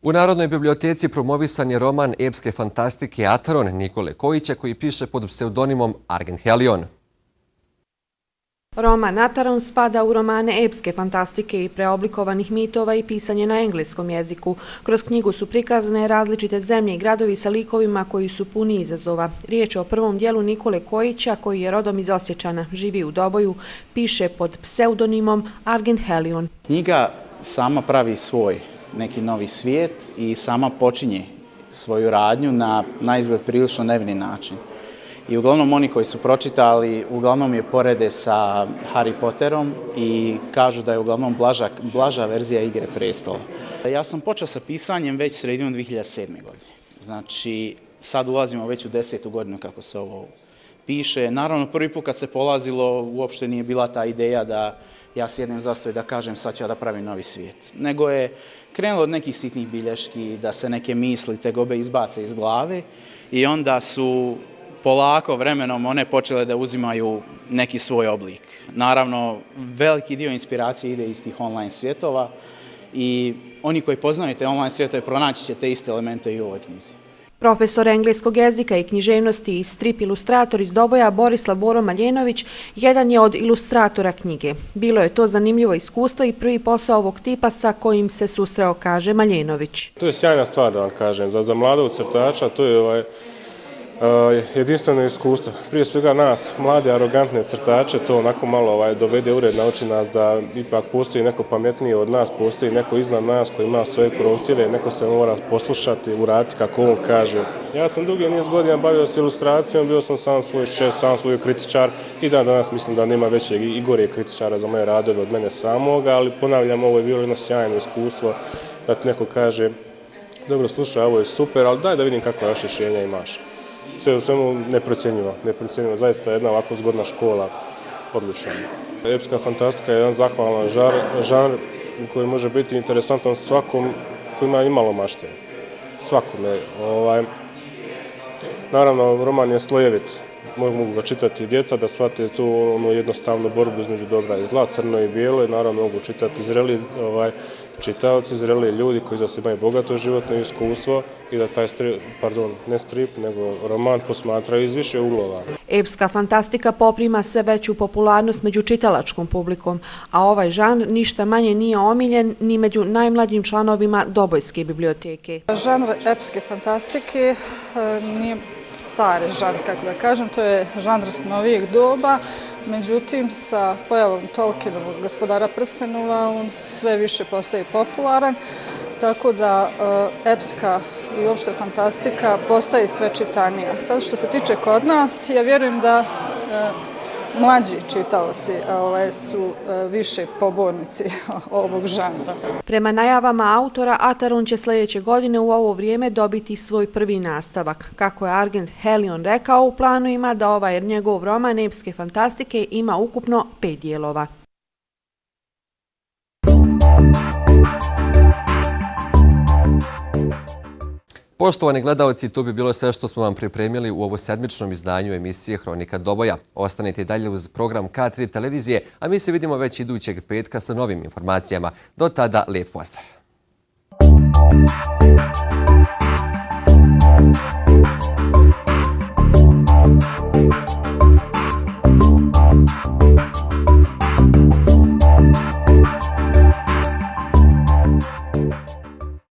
U Narodnoj biblioteci promovisan je roman epske fantastike Ataron Nikole Kojića koji piše pod pseudonimom Argent Helion. Roman Ataron spada u romane epske fantastike i preoblikovanih mitova i pisan je na engleskom jeziku. Kroz knjigu su prikazane različite zemlje i gradovi sa likovima koji su puni izazova. Riječ je o prvom dijelu Nikole Kojića koji je rodom iz Osječana, živi u Doboju, piše pod pseudonimom Argent Helion. Knjiga sama pravi svoj neki novi svijet i sama počinje svoju radnju na naizgled prilično nevini način. I uglavnom oni koji su pročitali, uglavnom je porede sa Harry Potterom i kažu da je uglavnom blaža verzija Igre prestola. Ja sam počeo sa pisanjem već sredinom 2007. godine. Znači, sad ulazimo već u 10. godinu kako se ovo piše. Naravno, prvi put kad se polazilo, uopšte nije bila ta ideja da ja sjednem za stol i da kažem sad ću ja da pravim novi svijet. Nego je krenulo od nekih sitnih bilješki, da se neke misli, tegobe izbace iz glave i onda su polako vremenom one počele da uzimaju neki svoj oblik. Naravno, veliki dio inspiracije ide iz tih online svjetova i oni koji poznaju te online svjetove pronaći će te iste elemente i u ovoj knjizi. Profesor engleskog jezika i književnosti i strip ilustrator iz Doboja Borislav Boro Maljenović jedan je od ilustratora knjige. Bilo je to zanimljivo iskustvo i prvi posao ovog tipa sa kojim se susreo, kaže Maljenović. To je sjajna stvar da vam kažem. Za mladog crtača to je jedinstveno iskustvo. Prije svega nas, mlade, arogantne crtače, to onako malo dovede u red, nauči nas da ipak postoji neko pametniji od nas, postoji neko iznad nas koji ima svoje prohtjeve, neko se mora poslušati, uraditi kako on kaže. Ja sam dugi niz godina bavio se ilustracijom, bio sam sam svoj šef, sam svoj kritičar i danas mislim da nema većeg i gore kritičara za moje radove od mene samoga, ali ponavljam, ovo je bilo jedno sjajno iskustvo da ti neko kaže dobro, slušaj, ovo je super, ali daj da vidim kakva još rješenja imaš. Sve u svemu neprocjenjivo, zaista jedna ovako zgodna škola, odlična. Epska fantastika je jedan zahvalan žanr koji može biti interesantan svakom koji ima imalo mašte. Svakome. Naravno, roman je slojevit. Mogu ga čitati i djeca da shvate tu jednostavnu borbu između dobra i zla, crno i bijelo i naravno mogu čitati zreli čitaoci, zreli ljudi koji za sebe imaju bogato životno iskustvo i da taj roman posmatraju iz više uglova. Epska fantastika poprima sve veću popularnost među čitalačkom publikom, a ovaj žanr ništa manje nije omiljen ni među najmlađim članovima Dobojske biblioteke. Žanr epske fantastike nije stari žanr, kako da kažem, to je žanr novijeg doba, međutim sa pojavom Tolkienovog Gospodara prstenova on sve više postaje popularan, tako da epska i uopšte fantastika postaje sve čitanija. Sad što se tiče kod nas, ja vjerujem da mlađi čitaoci su više pobornici ovog žanra. Prema najavama autora, Ataron će sljedeće godine u ovo vrijeme dobiti svoj prvi nastavak. Kako je Argent Helion rekao, u planu ima da ovaj njegov roman epske fantastike ima ukupno 5 dijelova. Poštovani gledalci, to bi bilo sve što smo vam pripremili u ovo sedmičnom izdanju emisije Hronika Doboja. Ostanite i dalje uz program K3 televizije, a mi se vidimo već idućeg petka sa novim informacijama. Do tada, lijep pozdrav!